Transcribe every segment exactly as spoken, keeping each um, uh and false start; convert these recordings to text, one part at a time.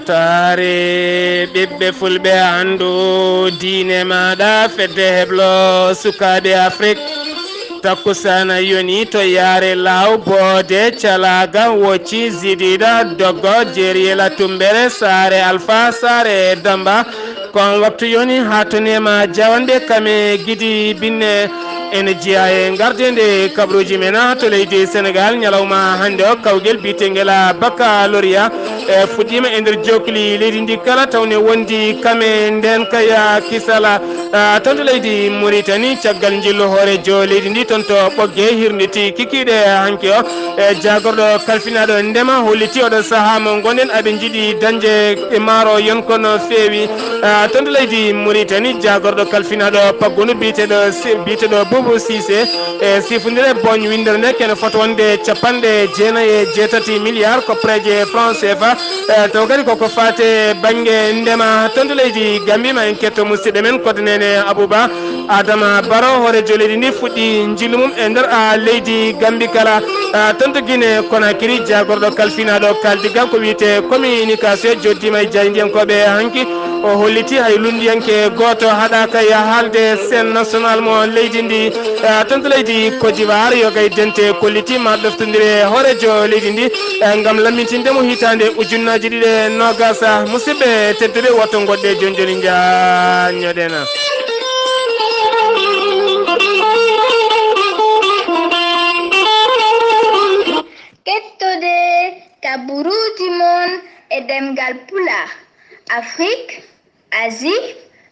Taare ɓiɓɓe fulɓe, anndu diine maaɗa, fedde heblo sukaaɓe Afrik. Takkusana yoni to yaare law, boode, calaaga, wocci, zidiɗa, doggo, jeriyela, tumbere, saare alfa, saare damba. Kon waktu yoni haa to neema jawanɓe kame gidi binne. Ene jeyaa e ngardeende kabaruuji men to leydi Senegaal. Ñalawma hannde o, kawgel biyeteengel Baccalauréat e fuɗɗiima e nder jookli leydi ndi kala, tawne wondi kame nden kaya kisala, ah, toon to leydi Mauritanie. Caggal njillu hooreejo leydi ndi toon to Ɓoggee, hirnditi kikiiɗe hanki o, e jaagorɗo kalfinaaɗo ndema holliti oɗo sahaa mo ngonɗen aɓe njiɗi dañde e maaro yonko no feewi. Ah, toon to leydi Mauritanie, jaagorɗo kalfinaaɗo paggundu biyeteeɗo Si-, biyeteeɗo Boubou Cissé, e sifondire boñ winndere nde kene fota wonde capanɗe jeenayi e jeetati milliards koppareeje franc C F A. E taw kadi koko faate bannge ndema toon to leydi Gambie. Ma en ketto musidɗo men Koto Nene Abouba. Adama Baro, hooreejo leydi ndi, fuɗɗi njillu mum e nder, a, leydi Gambie kala. A, toon to Guinée Conakry, jaagorɗo kalfinaaɗo kaaldigal ko wiyetee communication, joddiima e jaayndiyankooɓe hanki. O holliti hay lunndiyanke gooto haɗaaka e haalde scène national mo leydi ndi. A, toon to leydi Côte d'Ivoire, yoga e dente kolliti ma ɗoftondire hooreejo leydi ndi, a, ngam lammintinde mo hitaande ujunnaaji ɗiɗi e noogas. Musidɓe tedduɓe, woto ngoɗɗe jooni jooni, njaanñoɗen. Kettode kabaruuji mon e ɗemngal Pulaar, Afrik, Asie,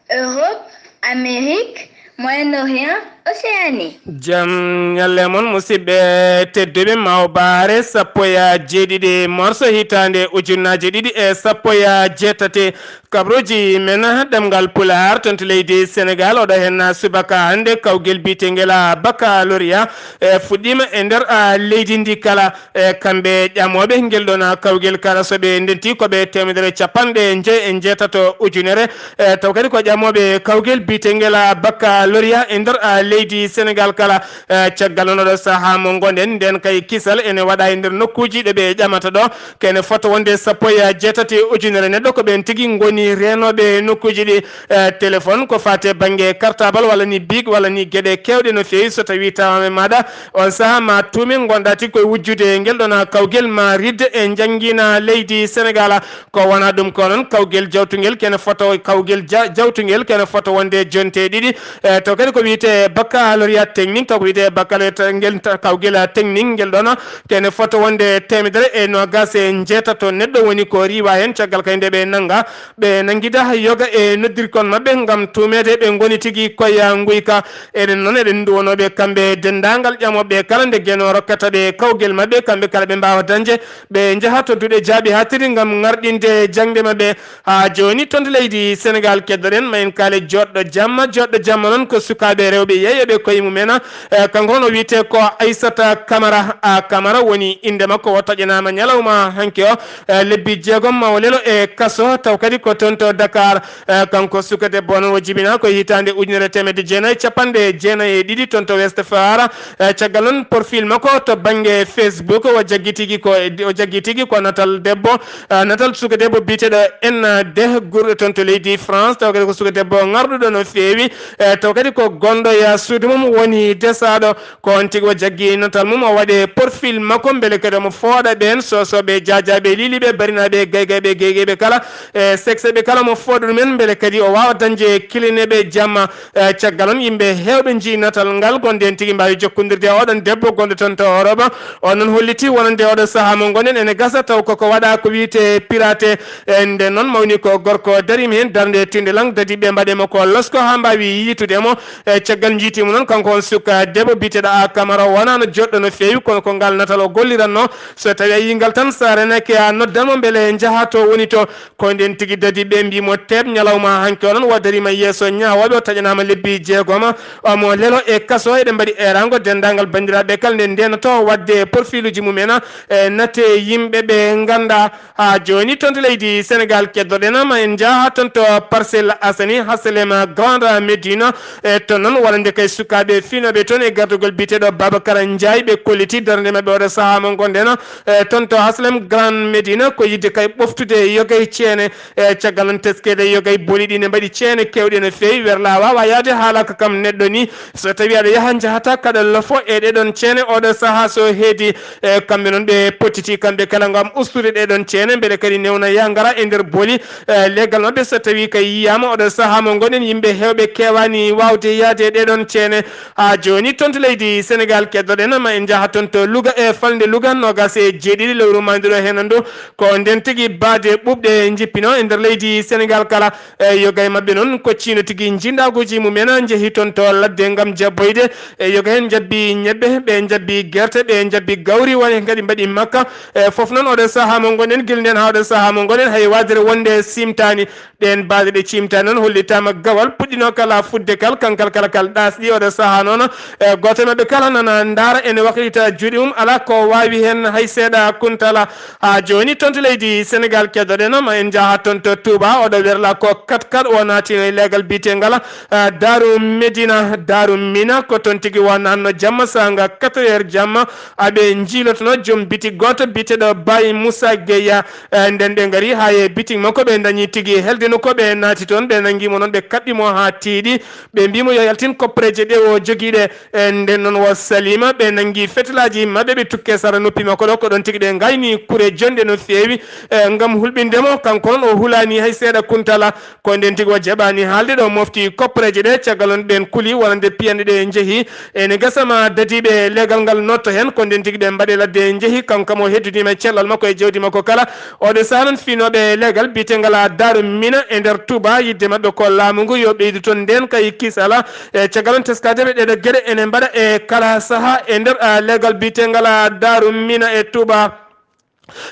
Europe, Amérique, Moyen-Orient, Océanie. Jam ñalle mon, musidɓe tedduɓe. Mawbaare sappo e jeeɗiɗi morso hitaande ujunnaaji ɗiɗi e sappo e jeetati. Kabaruuji men ɗemngal Pulaar toon to leydi Senegaal, oɗo heen subaka hannde kawgel biyeteengel Baccalauréat, e fuɗɗiima e nder, a, leydi ndi kala. E kamɓe ƴamooɓe ngel ɗoon kawgel kala, so ɓe ndenti ko ɓe teemedere capanɗe njeyi e njeetato ujunere. E taw kadi ko ƴamooɓe kawgel biyeteengel Baccalauréat e nder, a, leydi Senegaal kala. E caggal noon oɗo sahaa mo ngonɗen nden kay, kisal ene waɗa e nder nokkuuji ɗo ɓe ƴamata ɗo. Kene fota wonde sappo e jeetati ujunere neɗɗo ko ɓeen tigi ngoni reenooɓe nokkuuji ɗi. E téléphone ko faate bannge cartable walla ni big walla ni geɗe keewɗe no feewi. So tawi tawaama e maaɗa, on sahaa ma tuume ngonɗaa tigi koye wujjude e ngel ɗoon kawgel ma ridde e njanngiina leydi Senegaal. Ko wona ɗum ko noon, kawgel jawtungel kene fota, kawgel ja-, jawtungel kene fota wonde jonte ɗiɗi. E taw kadi ko wiyetee baccalauréat technique, taw ko wiyetee baccalauréat ngel ta-, kawgel technique ngel ɗoon kene fota wonde teemedere e noogas e njeetato neɗɗo woni ko riiwa heen. Caggal kay nde ɓe nannga, ɓe nanngida yoga e noddirkon maɓɓe ngam tuumeede ɓe ngoni tigi koye nguyka. Eɗen noon, eɗen nduwanooɓe kamɓe denndaangal ƴamooɓe kala nde Geno rokkata ɓe kawgel maɓɓe, kamɓe kala ɓe mbaawa dañde, ɓe njaha to duɗe jaaɓi haaɗtiri ngam ŋarɗinde jaŋde maɓɓe. Haa jooni, toon to leydi Senegaal, keddoɗen ma en kaale joɗɗo jamma. Joɗɗo jamma noon ko sukaaɓe rewɓe yeeyooɓe koye mumen. Eh, kanko noon o wiyetee ko Aissata Camara. A Camara woni innde makko, o taƴanaama ñalawma hanki o, eh, lebbi jeegom ma o lelo e kaso, taw kadi ko toon to Dakar. Eh, kanko suka debbo noon o jibinaa ko hitaande ujunere teemedde jeenayi e capanɗe jeenayi e ɗiɗi toon to Ouest Foire. Eh, caggal noon, profil makko to bannge Facebook, o jaggi tigi ko, o jaggi tigi ko natal debbo, eh, natal suka debbo biyeteeɗo N D, guurɗo toon to leydi France, taw kadi ko suka debbo ŋarɗuɗo no feewi. Eh, taw kadi ko gonɗo e suudu mum woni desaaɗo. Ko on tigi o jaggi natal mum, o waɗi profil makko mbele kadi omo fooɗa ɓeen soosooɓe, jaajaaɓe, liiliiɓe, barinaaɓe, gaygayɓe, geygayɓe kala, e sexeɓe kala, omo fooɗa ɗumen mbele kadi o waawa dañde kilineeɓe jamma. E caggal on, yimɓe heewɓe njii natal ngal, ko ndeen tigi mbaawi jokkondirde e oɗon debbo gonɗo toon to Europe. On noon holliti wonande oɗo sahaa mo ngonɗen ene gasa taw koko waɗa ko wiyetee pirate. E nden noon mawni ko gorko dariima heen darnde tiinde lang, dadi ɓe mbaɗe mo ko losko haa mbaawi yiitude mo. E caggal njiiti mo noon, kanko on suka debbo biyeteeɗo A Camara, wonaa no joɗɗo no feewi, kono ko ngal natal o golliranno. So tawi a yii ngal tan, so a renake a noddan mo mbele njaha to woni to. Ko nden tigi dadi ɓe mbii mo teep ñalawma hanki o noon, o dariima yeeso ñaawooɓe, o taƴanaama lebbi jeegoma, omo lelo e kaso. Eɗen mbaɗi eeraango denndaangal banndiraaɓe kala nde ndeenotoo waɗde porfiluuji mumen, e nate yimɓe ɓe nganndaa. Haa jooni, toon to leydi Senegaal, keddoɗen ma en njaha toon to Parcelles Assainies, Hasalema Grande Médine. E toon noon, wonande e sukaaɓe fiinooɓe toon e gardagol biyeteeɗo Babacar Ndiaye. Ɓe kolliti darnde maɓɓe oɗo sahaa mo ngonɗen, e, toon to Haslem Grand Médina, ko yiɗde kay ɓoftude yogay ceene, e, caggal noon teskeede yogay boli ɗi ne mbaɗi ceene keewɗe no feewi. Werla a waawaa yahde haalaaka kam neɗɗo ni. So tawii aɗa yaha njahataa kaɗa lofo e ɗee ɗoon ceene oɗo sahaa so heedi, e, kamɓe noon ɓe pottiti kamɓe kala ngam ustude ɗee ɗoon ceene mbele kadi newna yaa ngara e nder boli. E, leegal maɓɓe so tawii kay yiyaama oɗo sahaa mo ngonɗen yimɓe heewɓe keewaani waawde yahde e ɗee ɗoon ceene. Haa jooni toon to leydi Senegaal keddoɗen ma en njaha toon to Louga e falnde Louga noogaas e jeeɗiɗi lewru maandiro heen ndu. Ko ndeen tigi baade ɓuuɓɗe njippinoo e nder leydi Senegaal kala. E, yoga e maɓɓe noon ko ciino tigi njiyndaaguuji mumen njehi toon to ladde ngam jabboyde. E, yoga heen njabbi ñebbe, ɓe njabbi gerte, ɓe njabbi gawri, woni heen kadi mbaɗi makka. E, fof noon oɗo sahaa mo ngonɗen, gila ndeen haa oɗo sahaa mo ngonɗen, hay waasde wonde siimtaani. Ɗeen baade ɗe ciimtaani noon hollitaama gawal puɗɗinoo kala fuɗde kal, kankal kala kal ɗaasɗi oɗo sahaa noon. E, gooto e maɓɓe kala nana ndaara ene waklita juuɗe mum, alaa ko waawi heen hay seeɗa kuntala. Haa jooni toon to leydi Senegaal keddoɗen ma en njaha toon to Touba, oɗo werla ko kat kat o naatino e leegal biyeteengal, ah, Daaru Medina, Daaru Mina, ko toon tigi wonatno jamma saanga quatre heures jamma, aɓe njiilotono joom bitik gooto biyeteeɗo Baye Moussa Gueye. Eh, nden ɓe ngari haa e bitik makko, ɓe ndañi tigi helde no ko ɓe naati toon, ɓe nanngi mo noon, ɓe kaɓɓi mo haa tiiɗi, ɓe mbii mo yo yaltin koppareeje ɗe o jogii ɗe. E, nden noon o saliima, ɓe nanngi fetelaaji maɓɓe, ɓe tukke sara noppi makko ɗo, ko ɗoon tigi ɓe ngayni kure jonɗe no feewi, e, ngam hulɓinde mo. Kanko noon o hulaani hay seeɗa kuntala, ko nden tigi o jaɓaani haalde ɗo mofti koppareeje ɗe. Caggal noon ɓeen kuli wonande piyanɗe ɗe njehi, ene gasa ma dadiiɓe leegal ngal notto heen, ko nden tigi ɓe mbaɗe ladde njehi, kanko kam o heddidiima e cellal makko e jawdi makko kala. Oɗo sahaa noon fiinooɓe leegal biyeteengal Daaru Mina e nder Touba, yiɗde maɓɓe ko laamu ngu yo ɓeydu toon ndeen kay kisala. E caggal noon teskaade ɓe ɗeɗo geɗe ene mbaɗa e kala sahaa e nder, ah, leegal biyeteengal, ah, Daaru Mina e Touba.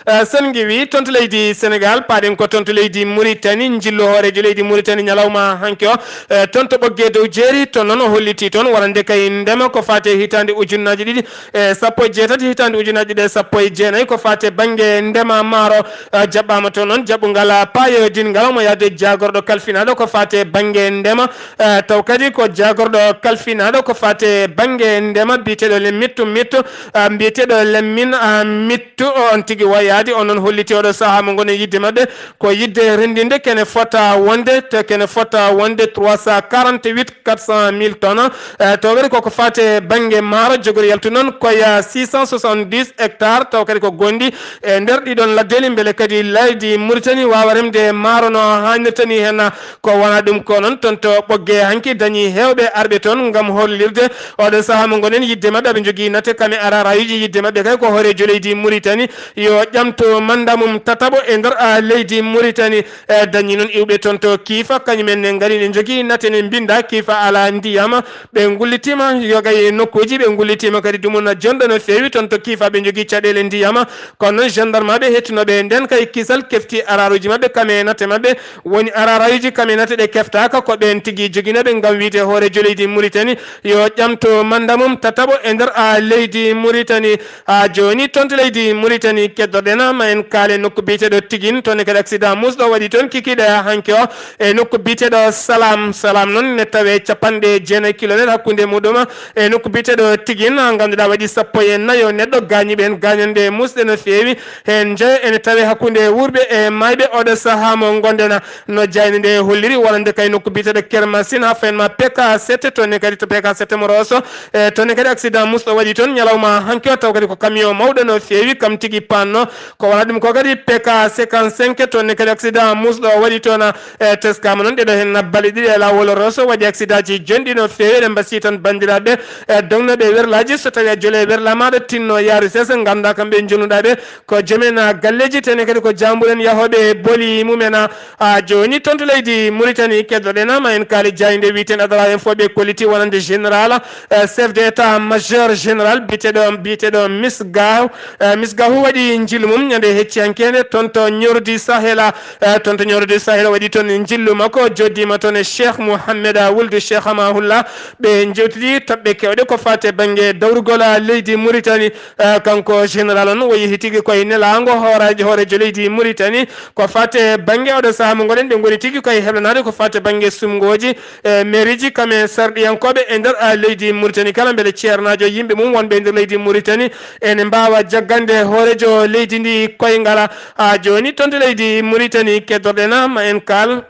Eh, sen ngiwi toon to leydi Senegaal, paaɗen ko toon to leydi Muritani, njillu hooreejo leydi Muritani ñalawma hanki o. Eh, toon to Ɓoggee Dow Jeeri, toon noon o holliti toon wonande kay ndema ko faati e hitaande ujunnaaji ɗiɗi e sappo e jeetati, hitaande ujunnaaji ɗiɗi e sappo e jeenayi, ko faati e bannge ndema maaro, eh, jaɓɓaama toon noon jaɓɓungal paayodingal omo yahde jaagorɗo kalfinaaɗo ko faati e bannge ndema, eh, taw kadi ko jaagorɗo kalfinaaɗo ko faati e bannge ndema biyeteeɗo Lemmittu Mittu, eh, mbiyeteeɗo Lemmin, eh, Mittu, o on tigi wayaade, on noon holliti oɗo sahaa mo ngonen yiɗde maɓɓe ko yiɗde renndinde kene fota wonde, te kene fota wonde trois cent quarante-huit quatre cent mille tonnes. Eh, taw kadi koko faati e bannge maaro, jogori yaltu noon koye six cent soixante-dix hectares, taw kadi ko gonɗi e nder ɗiɗon laddeeli, mbele kadi leydi Muritani waawa remde maaro no haanirta ni heen. Ko wona ɗum ko noon, toon to Ɓoggee hanki dañi heewɓe arɓe toon ngam hollirde oɗo sahaa mo ngonen yiɗde maɓɓe, aɓe njogii nate kame ararayuji yiɗde maɓɓe kay ko hooreejo leydi Muritani yo ƴamto manda mum tataɓo e nder, a, leydi Muritani. E, dañi noon iwɓe toon to Kiifa, kañum en ne ngari ne njogii nate ne mbinda Kiifa alaa ndiyam. Ɓe ngullitiima yoga e nokkuuji, ɓe ngullitiima kadi dumunna jonɗo no feewi toon to Kiifa, ɓe njogii caɗeele ndiyam. Kono noon gendarme ɓe hettinooɓe e nden kay kisal kefti araruuji maɓɓe kame nate maɓɓe, woni ararayuji kame nate ɗe keftaaka, ko ɓeen tigi joginooɓe ngam wiyde hooreejo leydi Muritani yo ƴamto manda mum tataɓo e nder, a, leydi Muritani. Haa jooni toon to leydi Muritani keddoɗen ma en kaale nokku biyeteeɗo Tigin, toon ne kadi accident muusɗo waɗi toon kikiiɗe hanki o e nokku biyeteeɗo Salam. Salam noon ne tawee capanɗe jeenayi kilometre hakkunde muɗum e nokku biyeteeɗo Tigin, ngannduɗaa waɗi sappo e nayo neɗɗo gaañiiɓe heen gaañannde muusɗe no feewi. Heen njeyo ene tawee hakkunde wuurɓe e maayɓe oɗo sahaa mo ngonɗen. No jaaynde nde holliri, wonande kay nokku biyeteeɗo Kermasin, haa fayin ma P K sept, toon ne kadi to P K sept mo Rosso, e toon ne kadi accident muusɗo waɗi toon ñalawma hanki o, taw kadi ko camion mawɗo no feewi, kam tigi panno. Ko wona ɗum ko kadi P K cinquante-cinq, toon ne kadi accident muusɗo waɗi toon, e teskaama noon ɗeɗo heen balɗe ɗiɗi e laawol Rosso, waɗi accident ji jonɗi no feewi, eɗen mbasiyii tan banndiraaɓe, e dognooɓe werlaaji, so tawii a jole werla maaɗa tinno yaaru seesa, ngannda kamɓe njonuɗaa ɓe, ko joom en, a, galleeji, tene kadi ko jaamburen yahooɓe boli mumen, a, a, jooni toon to leydi Muritani keddoɗen ma en kaali jaaynde wiyeten Adara Info, ɓe kolliti wonande général, e, chef d'état major général biyeteeɗo, biyeteeɗo Misgahu, e, Misgahu waɗi njillu mum ñande hecci hankeende, toon to Ñordi Sahela. Eh, toon to Ñordi Sahela waɗi toon njillu makko, jooɗiima toon e Cheikh Mouhamed, ah, wuldu Cheikh Amahullah. Ɓe njewtidi toɓɓe keewɗe ko faati e bannge dawrugol, ah, leydi Mauritanie. Eh, kanko général on, o yehi tigi koye nelaango hooraajo, hooreejo leydi Mauritanie. Ko faati e bannge oɗo sahaa mo ngoɗen, ɓe ngoni tigi koye heblanaade ko faati e bannge sumngooji, eh, mairieji, kam e sarɗiyankooɓe e nder, ah, leydi Mauritanie kala, mbele ceernaajo yimɓe mum wonɓe e nder leydi Mauritanie ene mbaawa jaggande hooreejo leydi ndi koyngal. Haa jooni, toon to leydi Mauritanie, keddorɗen ma en kaal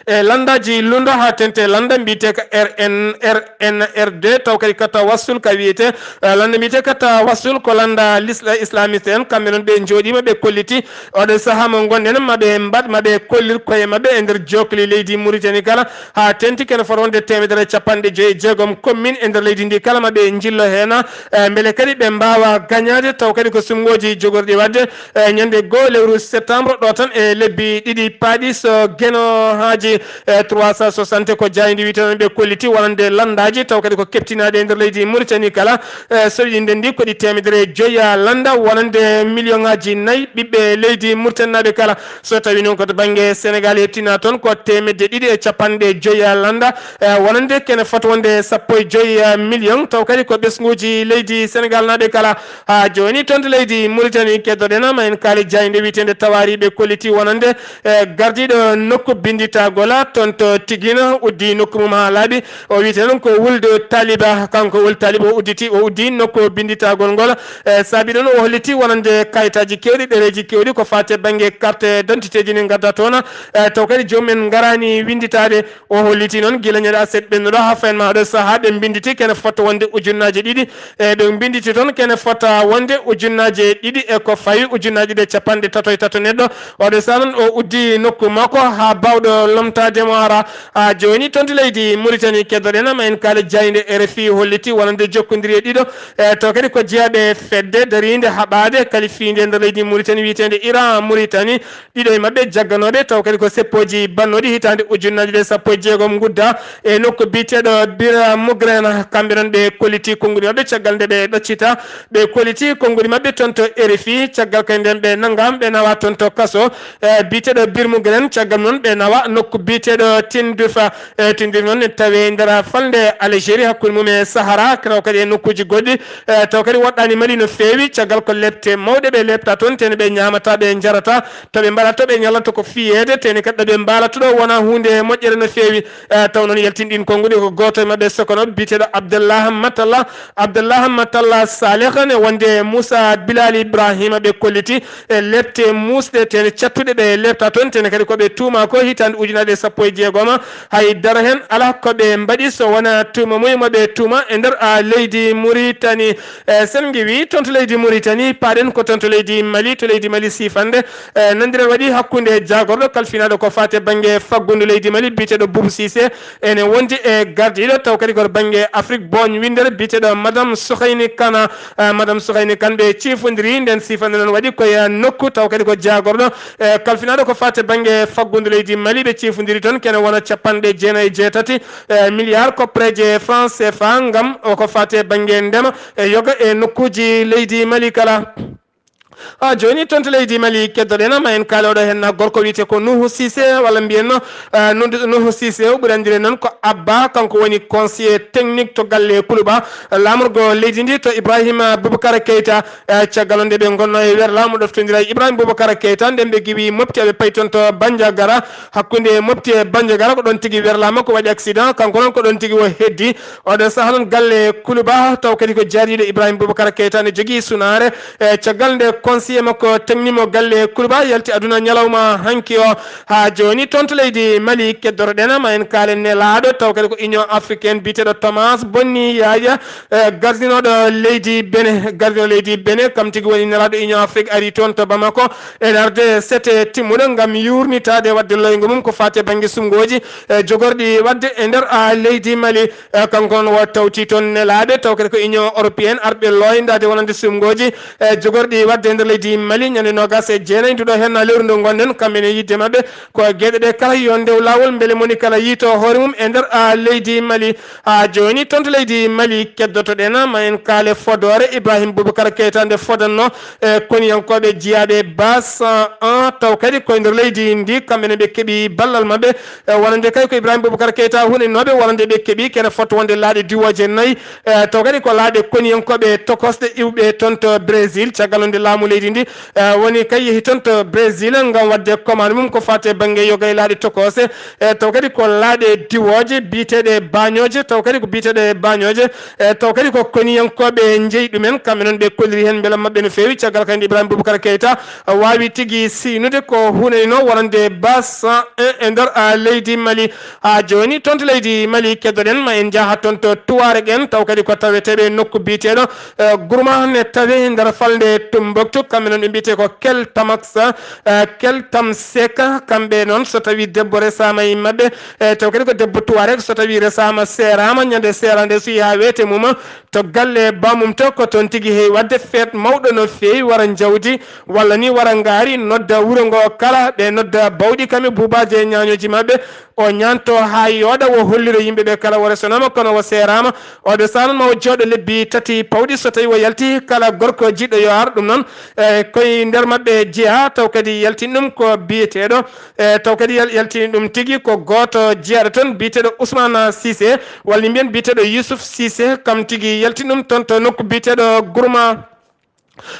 e lanndaaji lunndo haa teeŋti lannda mbiyetee ko R N, R N R deux, taw kadi ko tawassul ka wiyetee. Eh, lannda mbiyetee ko tawassul ko lannda l'isla-, islamiste en, kamɓe noon ɓe njooɗiima, ɓe kolliti oɗo sahaa mo ngonɗen, ma ɓe mbaɗ, ma ɓe kollir koye maɓɓe e nder jookli leydi Mauritanie kala, haa teeŋti kene fota wonde teemedere e capanɗe joyi e jeegom commune e nder leydi ndi kala, ma ɓe njillo heen, eh, mbele kadi ɓe mbaawa gañaade, taw kadi ko sumngooji jogorɗi waɗde, eh, ñande goo lewru septembre ɗo tan e lebbi ɗiɗi paaɗi, so Geno Haaji, eh, trois cent soixante ko jaayndi wiyetee noon, ɓe kolliti wonande lanndaaji, taw kadi ko keɓtinaaɗe e nder leydi Mauritanie kala, eh, so ɗi ndenndi ko ɗi teemedere e joyi, ah, lannda wonande million ŋaaji nayi ɓiɓɓe leydi Mauritanie naaɓe kala. So tawii noon ko to bannge Sénégal yettinaa toon ko teemedde ɗiɗi e capanɗe joyi, ah, lannda, eh, wonande kene fota wonde sappo e joyi, ah, million, taw kadi ko ɓesnguuji leydi Sénégal naaɓe kala. Haa jooni, toon to leydi Mauritanie, keddorɗen ma en kaali jaaynde wiyeteende Tawaari, ɓe kolliti wonande, eh, gardiiɗo nokku binnditagol toon to Tigina, uddi nokku mum haa laaɓi. O wiyetee noon ko wuldu Taliba, kanko wuldu Taliba o udditi, o uddi nokku binnditagol ngol. Eh, saabi ɗoon o holliti wonande kayitaaji keewɗi, ɗereeji keewɗi ko faati e bannge carte d'identité ji ne ngadda toon. Eh, taw kadi joomum en ngaraani winnditaade. O holliti noon gila ñande aset ɓennuɗo haa fayin ma oɗo sahaa ɓe mbinnditi kene fota wonde ujunnaaje ɗiɗi. E ɓe mbinnditi toon kene fota wonde ujunnaaje ɗiɗi e ko fawi ujunnaaje ɗiɗi e capanɗe tato e tato neɗɗo. Oɗo sahaa noon o uddi nokku makko haa baawɗo lomtaade mo hara. Haa jooni toon to leydi Mauritanie, keddorɗen ma en kaali jaaynde R F I holliti wonande jokkondiri e ɗiɗo. E taw kadi ko jeyaaɓe fedde dariinde haɓaade kalifiinde nder leydi Mauritanie wiyeteende Iran Mauritanie. Ɗiɗo e maɓɓe jagganooɓe, taw kadi ko seppooji bannooɗi hitaande ujunnaaje ɗe sappo e jeegom ngudda e nokku biyeteeɗo Bira Mugren. Kamɓe noon ɓe kolliti konnguɗi maɓɓe caggal nde ɓe ɗoccita. Ɓe kolliti konnguɗi maɓɓe toon to R F I, caggal kadi nden ɓe nanngaama, ɓe nawa toon to kaso, e biyeteeɗo Bir Mugren. Caggal noon ɓe nawa nokku biyeteeɗo Tindufa. E Tindufa noon ne tawe nder falnde Algérie, hakkunde mum e Sahara, taw kadi e nokkuuji goɗɗi. E taw kadi woɗɗaani Mali no feewi, caggal ko lepte mawɗe ɓe lepta toon, tene ɓe ñaamata, ɓe njarata. To ɓe mbaɗata, to ɓe ñallata ko fiyeede, teni kadi ɗo ɓe mbaalata ɗo wonaa huunde moƴƴere no feewi. Eh, taw noon yaltin ɗin konnguɗi ko gooto e maɓɓe sokono biyeteeɗo Abdallah Matalla. Abdallah Matalla Saleh ne wonde Moussa Bilal Ibrahima ɓe kolliti e lepte muusɗe, tene cattuɗe ɓe lepta toon, tene kadi ko ɓe tuuma ko hitaande ujunaaje sappo e jeegoma. Hay dara heen alaa ko ɓe mbaɗi so wonaa tuuma mum mo ɓe tuuma e nder, ah, leydi Mauritanie. Eh, sen ngiwi toon to leydi Mauritanie, paaɗen ko toon to leydi Mali, to leydi Mali siifannde, eh, nanndiral waɗi hakkunde jaagorɗo kalfinaaɗo ko faati e bannge faggundu leydi Mali, biyeteeɗo Boubou Cissé, ene wondi e gardiiɗo, taw kadi ko to bannge Afrique booñ winndere, biyeteeɗo Madame Souhayni Kane. Eh, Madame Souhayni Kane ɓe ciifondiri, nden siifannde noon waɗi ko e nokku, taw kadi ko jaagorɗo, eh, kalfinaaɗo ko faati e bannge faggundu leydi Mali, ɓe ciifondiri toon, kene wona capanɗe jeenayi e jeetati, eh, milliard koppareeje franc C F A ngam o ko faati e bannge ndema e yoga e nokkuuji leydi Mali kala. Ah, jooni toon to leydi Mali, keddoɗen ma en kaali oɗo heen gorko wiyetee ko Nuhu Cissé, walla mbiyen no, ah, Nuhu, Nuhu Cissé, o ɓuri anndireede noon ko Abba, kanko woni conseiller technique to galle Kuluba, laamorgo leydi ndi to Ibrahima Boubacar Keita. Eh, caggal nde ɓe ngonno e werlaamu ɗoftondira e Ibrahima Boubacar Keita, nden ɓe ngiwi Mopti, aɓe payi toon to Bandiagara, hakkunde Mopti e Bandiagara, ko ɗoon tigi werlaama, ko waɗi accident, kanko noon ko ɗoon tigi o heddi. Oɗo sahaa noon galle Kuluba, taw kadi ko jaariiɗo Ibrahima Boubacar Keita ne jogii sunaare. E caggal nde conseiller makko tagni mo galle Kuluba yalti aduna ñalawma hanki o. Haa jooni toon to leydi Mali keddoroɗen ma en kaalen nelaaɗo, taw kadi ko Union Africaine biyeteeɗo Thomas Bonni Yaya, e gardinooɗo leydi Benin, gardinooɗo leydi Benin, kam tigi woni nelaaɗo Union Afrique ari toon to Bamako. Ene arde sete timmuɗo ngam yuurnitaade waɗde loyngo mum ko faati e bannge sumngooji, e jogorɗi waɗde e nder, a, leydi Mali. E, kanko noon o tawti toon nelaaɓe, taw kadi ko Union Européenne arɓe looyndaade wonande sumngooji, e jogorɗi waɗde e nder leydi Mali, ñande noogas e jeenayi nduɗo hen lewru ndu ngonɗen, kamɓe ne yidde maɓɓe ko geɗe ɗe kala yo ndew laawol, mbele moni kala yiito hoore mum e nder, a, leydi Mali. A, jooni toon to leydi Mali keddotoɗen, ma en kaale fodoore Ibrahim Boubacar Keita nde fodanno, e, koniyankooɓe jiyaaɓe bas, a, taw kadi koye nder leydi ndi, kamɓe ne ɓe keɓi ballal maɓɓe, e, wonande kay ko Ibrahim Boubacar Keita hunanooɓe, wonande ɓe keɓi kene fotto wonde laaɗe diwooje nayi, e, taw kadi ko laaɗe koniyankooɓe tokosɗe iwɓe toon to Brésil, caggal nde laamu leydi ndi, e, woni kay yehi toon to Brésil ngam waɗde commande mum ko faati e bannge yoga e laaɗe tokose, e, taw kadi ko laaɗe diwooje biyeteeɗe bañooje, taw kadi ko biyeteeɗe bañooje, e, taw kadi ko koniyankooɓe njeyi ɗumen, kamɓe noon ɓe kolliri heen mbela maɓɓe no feewi, caggal kadi nde Ibrahim Boubacar Keita waawi tigi siynude ko hunanino wonande bas cent un e nder, a, leydi Mali. A, jooni toon to leydi Mali keddoɗen, ma en njaha toon to Tuareg en, taw kadi ko taweteeɓe nokku biyeteeɗo, e, Gourma ne tawe nder falnde Tumbuktu, kamɓe noon ɓe mbiyetee ko Kel Tamax, e, Kel Tamsek, kamɓe noon so tawi debbo resaama e maɓɓe, e, taw kadi ko debbo Tuareg, so tawi resaama seeraama, ñande seera nde so yehi haa weete mum, to galle baamum to, ko toon tigi heewi waɗde feet mawɗo no feewi, wara njawdi walla ni wara ngaari, nodda wuro ngo kala, ɓe nodda bawɗi kam e buubaaji e ñaañooji maɓɓe, o ñaanto haa yooɗa, o hollira yimɓe ɓe kala o resanaama, kono o seeraama. Oɗo sahaa noon ma o jooɗo lebbi tati pawɗi, so tawi o yalti kala gorko jiɗɗo yo ar ɗum noon, e, koye nder maɓɓe jeyaa, taw kadi yaltini ɗum ko biyeteeɗo, e, taw kadi yal-, yaltini ɗum tigi ko gooto jeyaaɗo toon biyeteeɗo Ousmane Cissé, walla mbiyen biyeteeɗo Youssouf Cissé, kam tigi yaltini ɗum toon to nokku biyeteeɗo Gourma.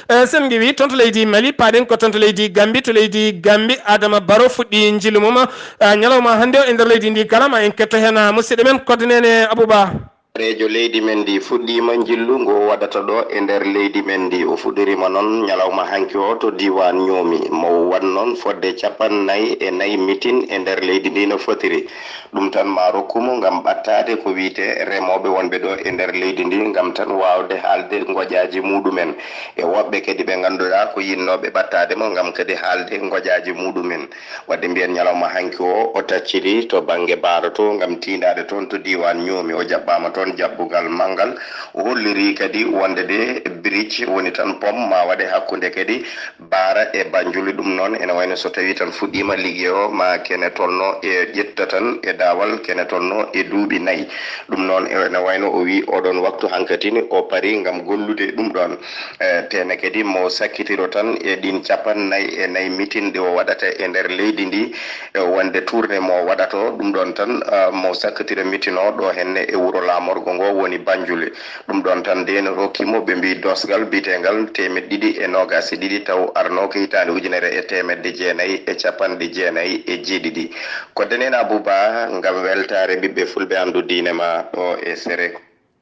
E, sen ngewi toon to leydi Mali, paaɗen ko toon to leydi Gambi. To leydi Gambi, Adama Baro fuɗɗi njillu mum, e, ñalawma hannde o e nder leydi ndi kala. Ma en ketto heen, a, musidɗo men Kodnene Abouba. Reejo leydi men ndi fuɗɗiima njillu ngu o waɗata ɗo e nder leydi men ndi. O fuɗɗoriima noon ñalawma hanki o to diiwaan Ñoomi. Mo waɗ noon fodde capanɗe nayi e nayi mitin e nder leydi ndi no fotiri. Ɗum tan ma rokku mo ngam ɓattaade ko wiyetee remooɓe wonɓe ɗo e nder leydi ndi, ngam tan waawde haalde ngoƴaaji muɗumen. E woɓɓe kadi ɓe ngannduɗaa ko yiɗnooɓe ɓattaade mo ngam kadi haalde ngoƴaaji muɗumen. Waɗde mbiyen ñalawma hanki o, o tacciri to bannge Baara to ngam tiindaade toon to diiwaan Ñoomi. O jaɓɓaama toon jaɓɓugal manngal. O holliri kadi wonde de bridge woni tan pom ma waɗe hakkunde kadi Baara e Banjul. Ɗum noon ene wayno so tawii tan fuɗɗiima liggey o, ma kene tolno e ƴetta tan e daawal kene tolno e duuɓi nayi. Ɗum noon ene wayno o wii oɗon waktu hankatini o pari ngam gollude ɗum ɗoon. E, tene kadi mo sakkitiro tan e ɗin capanɗe nayi e nayi mitin ɗi o waɗata e nder leydi ndi, e wonde tournée mo waɗato ɗum ɗoon tan, a, mo sakkitira mitin o ɗo henne e wuro laamorgo ngo woni Banjul. Ɗum ɗoon tan nde no rokki mo, ɓe mbii, doosgal biyeteengal teemeɗɗe ɗiɗi e noogaas e ɗiɗi, taw arnooka hitaande ujunere e teemedde jeenayi e capanɗe jeenayi e jeeɗiɗi. Ko Denen Abouba ngam weltaare ɓiɓɓe Fulɓe Anndu Diine ma ɗo e Sere.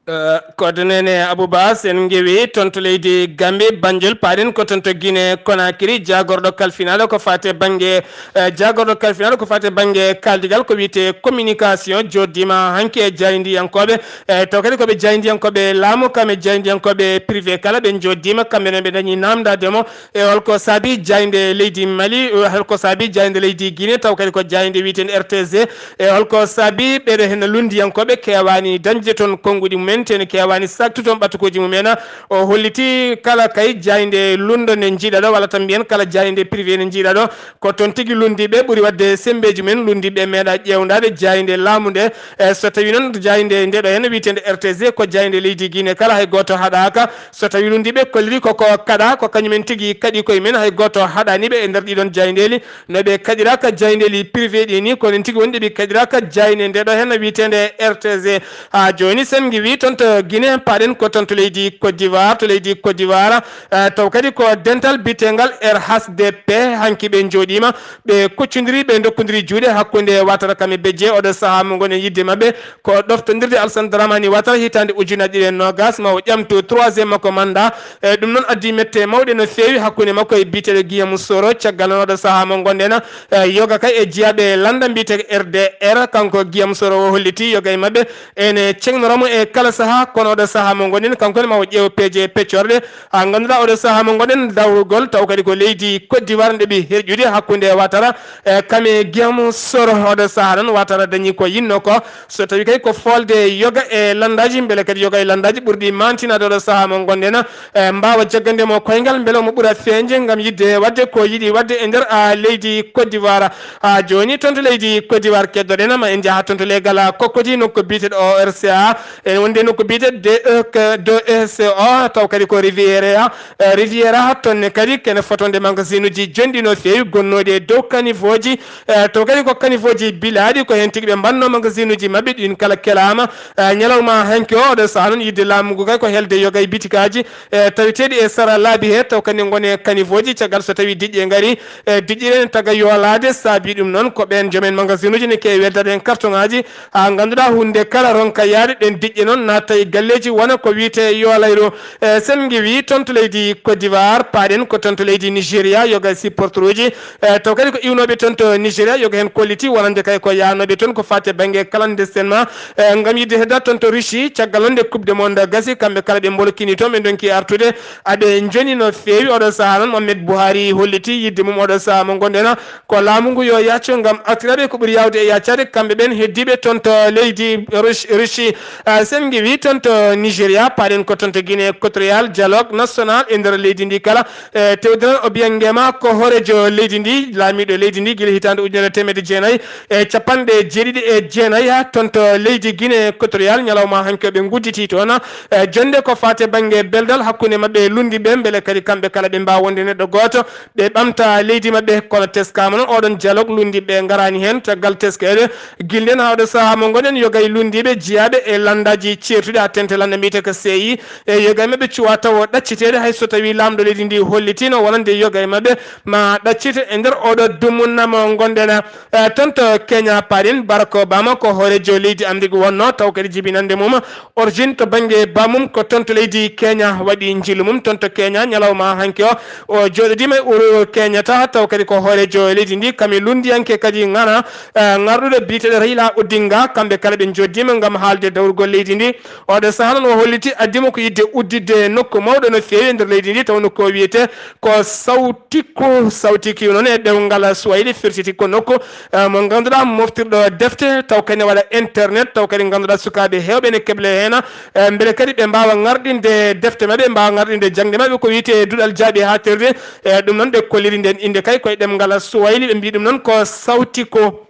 Eh, ko Denen Abouba, sen ngewi toon to leydi Gambi, Banjul, paaɗen ko toon to Guinée Conakry, jaagorɗo kalfinaaɗo ko faati e bannge, eh, jaagorɗo kalfinaaɗo ko faati e bannge kaaldigal ko wiyetee communication, jooɗdiima hanki e jaayndiyankooɓe, e taw kadi ko ɓe jaayndiyankooɓe laamu, kam e jaayndiyankooɓe privé kala, ɓe njooɗdiima, kamɓe ne ɓe dañi naamndaade mo e holko saabi jaaynde leydi Mali, e holko saabi jaaynde leydi Guinée, taw kadi ko jaaynde wiyeteende R T G, e holko saabi ɓeeɗo heen lunndiyankooɓe keewaani dañde toon konnguɗi mumen, te ne keewaani saaktu toon ɓattukooji mumen. O holliti kala kay jaaynde lunnde nde njiiɗaa ɗo, walla tan mbiyen kala jaaynde privé nde njiiɗaa ɗo, ko toon tigi lunndiiɓe ɓuri waɗde semmbeeji mumen, lunndiiɓe meeɗaa ƴeewndaade jaaynde laamu nde. E so tawii noon jaaynde nde ɗo heen wiyeteende R T G ko jaaynde leydi Guinée kala, hay gooto haɗaaka. So tawii lunndiiɓe kolliri ko ko kaɗaa, ko kañumen tigi kaɗi koye men, hay gooto haɗaani ɓe e nder ɗiɗon jaayndeeli. No ɓe kaɗiraaka jaayndeeli privé ɗi ni, ko enen tigi woni ɗe ɓe kaɗiraaka jaaynde nde ɗo heen wiyeteende R T G. Haa jooni sen ngiwii toon to Guinée, paaɗen ko toon to leydi Côte d'Ivoire, to leydi Côte d'Ivoire, eh, taw kadi ko dental biyeteengal R H D P, hanki ɓe njooɗiima, ɓe kuccondiri, ɓe ndokkondiri juuɗe hakkunde Ouattara kam e Bédié, oɗo sahaa mo ngonɗen yidde maɓɓe ko ɗoftondirde Alassane Dramane Ouattara hitaande ujunaaji ɗiɗi e noogaas, ma o ƴamtu troisième makko mandat. E ɗum noon addi mette mawɗe no feewi hakkunde makko e biyeteeɗo Guillaume Soro, caggal noon oɗo sahaa mo ngonɗen, e, yoga kay e jiyaaɓe lannda mbiyeteeɗo R D R, kanko Guillaume Soro o holliti yoga e maɓɓe ene ceŋnora mo e kala saha, kono oɗo saha mo gonɗen, kanko ne ma o ƴeew peeje peccorɗe. Ha ngannduɗaa oɗo saha mo gonɗen dawrugol, taw kadi ko leydi Côte d'Ivoire nde ɓi herƴude hakkunde Ouattara, e Kame Guillaume Soro. Oɗo saha noon Ouattara dañi ko yinno ko, so tawi kay ko folde yoga e landaji, mbele kadi yoga e landaji ɓurɗi mantinaade oɗo saha mo gonɗen, e mbaawa jaggande mo koyngal, mbele omo ɓura feeñde ngam yiɗde waɗde ko yiɗi waɗde e nder, a, leydi Côte d'Ivoire. Ha jooni toon to leydi Côte d'Ivoire keddoɗen, ma en njaha toon to leegal, a, kokkodi nokku biyeteeɗo O R C A. Ene wondi e nokku biyeteeɗo D E K, D E C O, taw kadi ko Riviera, e, Riviera toon ne kadi kene fotonde magasinuji jonɗi no feewi gonnooɗi e dow kanivoji, e, taw kadi ko kanivoji bilaaɗi, ko heen tigi ɓe mbanno magasinuji maɓɓe, ɗin kala kelaama, e, ñalawma hanki o. Oɗo saha noon yiɗde laamu ngu kay ko helde yoga e bitikaji, e, taweteeɗi e sara laabi he, taw kadi ngone kanivoji, caggal so tawi diƴƴe ngari, e, diƴƴe ɗen taga yoolaade, saabi ɗum noon ko ɓeen joomen magasinuji ne keewi weldade heen kartoŋaaji, ha ngannduɗaa huunde kala ronka yaade, ɗen diƴƴe noon naata e galleeji wona ko wiyetee yoolayro. E, sen ngiwi toon to leydi Côte d'Ivoire, paaɗen ko toon to leydi Nigeria, yoga e supporteruji, e, taw kadi ko iwnooɓe toon to Nigeria, yoga heen kolliti wonande kay ko yaanooɓe toon ko faati e bannge clandestinement, e, ngam yiɗde hedda toon to Russie, caggal noon nde Coupe du Monde gasi, kamɓe kala ɓe mbolokini toon, ɓe ndonki artude, aɓe njoni no feewi. Oɗo saha noon Mohamed Buhari holliti yiɗde mum oɗo saha mo gonɗen, ko laamu ngu yo yacco ngam artiraɓe ko ɓuri yawde e yaccaade kamɓe ɓen heddiiɓe toon to leydi Rush-, Russie. Ah, sen ngiwi toon to Nigeria, paaɗen ko toon to Guinée Equatorial, dialogue national e nder leydi ndi kala. E tewdiral Obiang Nguema ko hooreejo leydi ndi, laamiiɗo leydi ndi gila hitaande ujunere teemedde jeenayi e capanɗe jeeɗiɗi e jeenayi ha toon to leydi Guinée Equatorial, ñalawma hanki o ɓe ngudditi toon. E, jonde ko faate bannge beldal hakkunde maɓɓe e lunndiiɓe, mbele kadi kamɓe kala ɓe mbaawa wonde neɗɗo gooto, ɓe ɓamta leydi maɓɓe. Kono teskaama noon, oɗon dialogue lunndiiɓe ngaraani heen. Caggal teskeede, gilɗen haa oɗo sahaa mo ngonɗen, yoga e lunndiiɓe jiyaaɓe e lanndaaji ceertuɗi haa teeŋti lannda mbiyetee ko C I, e yoga e maɓɓe cuwaa tawo ɗacciteede, hay so tawii laamɗo leydi ndi hollitiino wonande yoga e maɓɓe ma ɗaccite e nder oɗo dumunna mo ngonɗen. E, toon to Kenya, paaɗen Barack Obama ko hooreejo leydi Amrik wonnoo, taw kadi jibinannde mum origine to bannge bammum ko toon to leydi Kenya waɗi njillu mum toon to Kenya ñalawma hanki o. O jooɗodiima e Uhuru Kenyatta, taw kadi ko hooreejo leydi ndi, kami lunndiyanke kadi ŋana, e, ŋarɗuɗo biyeteeɗo Raila Odinga. Kamɓe kala ɓe njooɗdiima ngam haalde dawrugol leydi ndi. Oɗo sahaa noon o holliti addiima ko yiɗde udditde nokku mawɗo no feewi e nder leydi ndi, taw nokku o wiyetee ko Sawtiko. Sawtiki noon e ɗemngal Swahili firtiti ko nokku, eh, mo ngannduɗaa moftirɗo defte, taw kadi ne waɗa internet, taw kadi ngannduɗaa sukaaɓe heewɓe ne keble heen, eh, mbele kadi ɓe mbaawa ŋarɗinde defte maɓɓe, mbaawa ŋarɗinde jaŋde maɓɓe, ko wiyetee duɗal jaaɓi haaɗtirde. Eh, ɗum noon ɓe kolliri nden innde kay koye ɗemngal Swahili, ɓe mbii ɗum noon ko Sawtiko.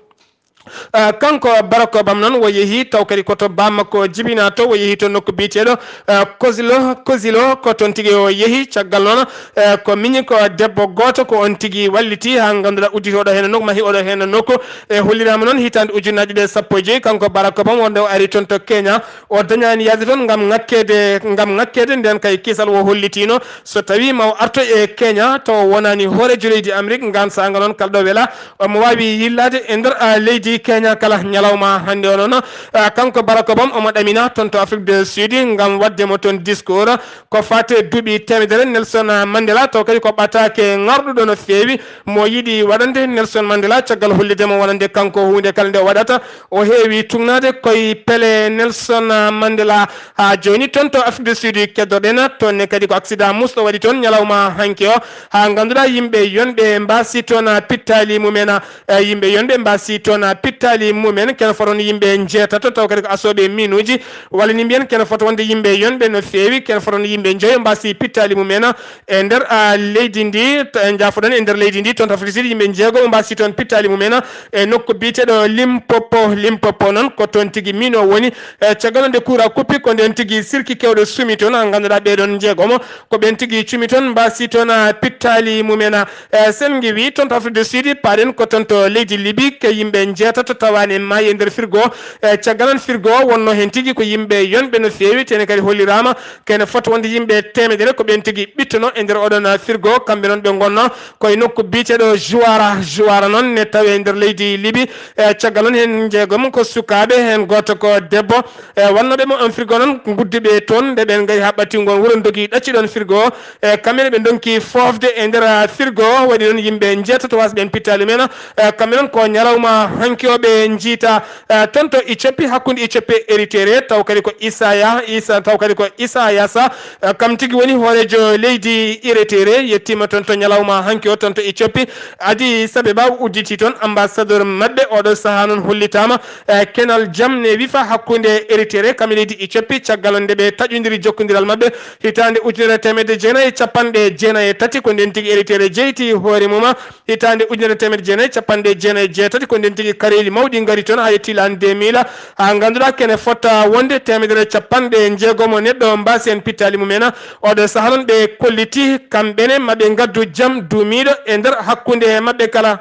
Ah, kanko Barack Obama noon o yehi taw kadi ko to bammakko jibinaa to, o yehi to nokku biyeteeɗo, ah, Kozilo, Kozilo, ko toon tigi o yehi. Caggal noon, eh, ko miñi ko debbo gooto ko on tigi walliti haa ngannduɗaa udditooɗo heen nokku, mahi oɗo heen nokku, e holliraama noon hitaande ujunnaaji ɗiɗi e sappo e joyi, kanko Barack Obama wonde o ari toon to Kenya, o dañaani yahde toon ngam ŋakkeede, ngam ŋakkeede. Nden kay kisal o hollitiino so tawii ma o arto e Kenya, taw o wonaani hooreejo leydi Amrik, ngaan saanga noon kala ɗo wela, omo waawi yillaade e nder, ah, leydi Kenya kala ñalawma hannde o noon. Ah, kanko Barack Obama omo ɗamina toon to Afrique du Sud ngam waɗde mo toon discours ko faate duuɓi teemedere Nelson Mandela, taw kadi ko ɓataake ŋarɗuɗo no feewi mo yiɗi waɗande Nelson Mandela caggal hollidemo wonande kanko huunde kala nde o waɗata. O heewi tugnaade koye Pele Nelson Mandela. Haa jooni toon to Afrique du Sud keddoɗen, toon ne kadi ko accident musɗo waɗi toon ñalawma hanki o. Haa ngannduɗaa yimɓe yonɓe mbaasi toon pittaali mumen, e yimɓe yonɓe mbaasi toon pittaali mumen, kene fota wonde yimɓe njeetato, taw kadi ko asooɓe miinuuji, walla ni mbiyen kene fota wonde yimɓe yonɓe no feewi, kene fota wonde yimɓe njoyo mbaasi pittaali mumen e nder, a, leydi ndi, t-, e njaafoɗon e nder leydi ndi, toon to Afrique du Sud, yimɓe njeego mbaasi toon pittaali mumen e nokku biyeteeɗo Limpopo. Limpopo noon ko toon tigi miin o woni, e caggal nde courant kuppi, ko ndeen tigi sirki kewɗo sumi toon, a, ngannduɗaa ɓee ɗoon njeegomo ko ɓeen tigi cumi toon, mbaasi toon, a, pittaali mumen. E, sen ngiwi toon to Afrique du Sud, paaɗen ko toon to leydi Libi, ko yimɓe njeetato tawaani e maayi e nder firgo. E, caggal noon firgo o wonnoo heen tigi ko yimɓe yonɓe no feewi, tene kadi holliraama kene fota wonde yimɓe teemedere ko ɓeen tigi ɓittonoo e nder oɗon firgo. Kamɓe noon ɓe ngonnoo koye nokku biyeteeɗo Juwara. Juwara noon ne tawee e nder leydi Libi. E, caggal noon heen njeegom ko sukaaɓe, heen gooto ko debbo. E, wonnooɓe mo on firgo noon ngudduɓe toon, nde ɓeen ngari haa ɓatti ngoon wuro, ndogi ɗacci ɗoon firgo o. E, kamɓe ne ɓe ndonki foofde e nder, a, firgo o. Waɗi noon yimɓe njeetato waasɓe en pittaali mumen. E, kamɓe noon ko ñalawma hanki Kewɓe njiita, eh, toon to Ethiopie, hakkunde Ethiopie e Eritrea, taw kadi ko Isaya, Isa, taw kadi ko Isayasa, eh, kam tigi woni hooreejo leydi Eritrea, yettiima toon to ñalawma hanki o toon to Ethiopie. Addis Abeba udditi toon ambassadeur maɓɓe, oɗo sahaa noon hollitaama, eh, kenal jam ne wifa hakkunde Eritrea kam e leydi Ethiopie, caggal nde ɓe taƴondiri jokkondiral maɓɓe hitaande ujunere teemedde jeenayi e capanɗe jeenayi e tati, ko ndeen tigi Eritrea jeyti hoore mum. Hitaande ujunere teemedde jeenayi e capanɗe jeenayi e jeetati, ko ndeen tigi kareeli mawɗi ngari toon haa yetti l'an deux mille, haa ngannduɗaa kene fota wonde teemedere e capanɗe jeegom neɗɗo mbaasi heen pittaali mumen. Oɗo sahaa noon ɓe kolliti kamɓe ne ma ɓe ngaddu jam duumiiɗo e nder hakkunde maɓɓe kala.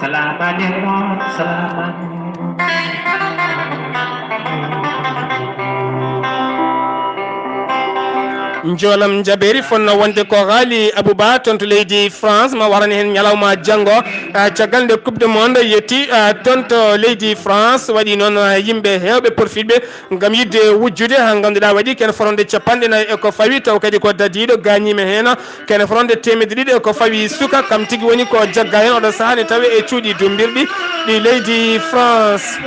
Salamu alaikum, salamu alaikum. Njoolam jabeeri fotnoo wonde ko Ghali Abouba toon to leydi France, ma warane heen ñalawma janngo. Ah, caggal nde Coupe du Monde yetti, ah, toon to leydi France, waɗi noon, ah, yimɓe heewɓe porfiɗɓe ngam yiɗde wujjude, haa ngannduɗaa waɗi kene fotnde capanɗe nayi e ko fawi, taw kadi ko dadiiɗo gaañiima heen. Kene fotnde teemedde ɗiɗi e ko fawi suka, kam tigi woni ko jagga heen oɗo sahaa ne tawee e cuuɗi dummbirɗi ɗi leydi France.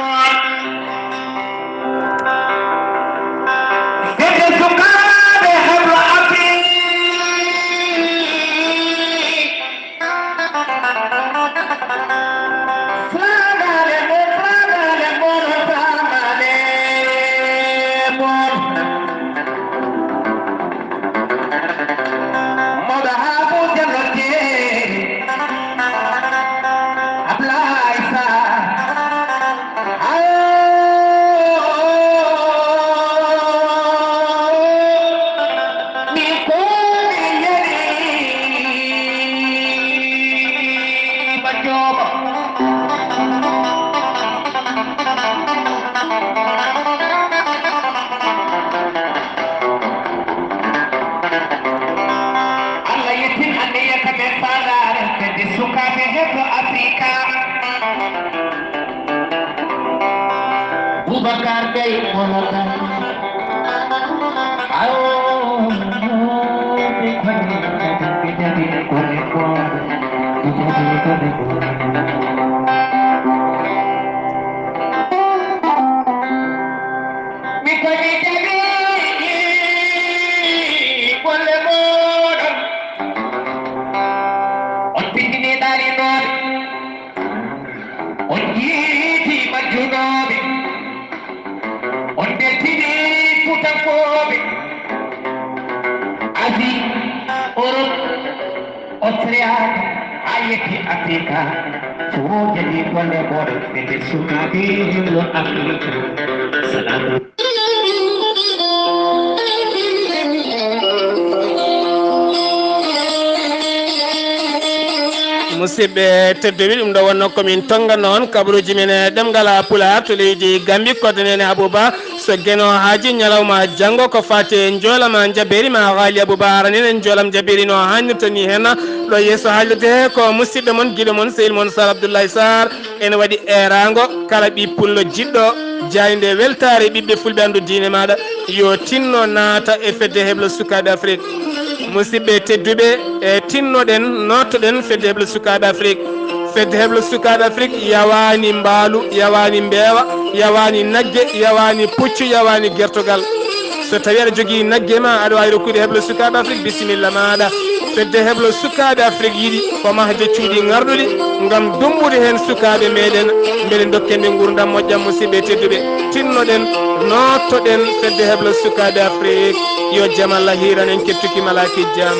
Fedde sukaaɓe heblo Afrik. Faamaale mo, faamaale mo, faamaale mo. Mawɗo Habu Jallo Jeeri, Ablaye Sarr. Awo, min ko mi yeri ma jooɓo. Allah yettin anniya ka ɓe faalaare fedde sukaaɓe heblo Afrika. Boubacar Gueye Moloka. Awo, ɓe koni, ɓe jaɓi, ɓe koni ko, ɓe jaɓi, ɓe koni ko. Mi koni jaɓi golle mooɗon. On pittini ɗaani noon. On yiiti majjunooɓe. On mbeltini Fuutankooɓe. Asie, Europe, Australia, haa yetti Afrika. So woo jaɓi golle mooɗon, ɓe nder sukaaɓe heblo Afrika. Salaamu. Musidɓe tedduɓe, ɗum ɗo wonno komin tonga noon kabaruuji men e ɗemngal Pulaar to leydi Gambi, koɗo neene Abouba. So Geno haaji ñalawma janngo ko faati e njoolam jabeeri ma Ghali Abouba aranino en njoolam jabeeri no haanirta ni heen. Ɗo yeeso haalirde he ko musidɗo mon, giɗo mon, sehil mon Sar Abdoulaye Sarr. Ene waɗi eeraango kala ɓii pullo jiɗɗo jaaynde weltaare ɓiɓɓe fulɓe anndu diine maaɗa yo tinno naata e fedde heblo sukaaɓe Afrik. Musidɓe tedduɓe, e tinnoɗen, noottoɗen fedde heblo sukaaɓe Afrik. Fedde heblo sukaaɓe Afrik yawaani mbaalu, yawaani mbeewa, yawaani nagge, yawaani puccu, yawaani gertogal. So tawi aɗa jogii nagge ma, aɗa waawi rokkude heblo sukaaɓe Afrik, bisimilla maaɗa. Fedde heblo sukaaɓe Afrik yiɗi ko mahde cuuɗi ŋarɗuɗi ngam dummbude heen sukaaɓe meɗen, mbele ndokken ɓe nguurndam moƴƴam. Musidɓe tedduɓe, tinnoɗen, noottoɗen fedde heblo sukaaɓe Afrik. Yo jam Allah hiiran en, kettuki malaaki jam.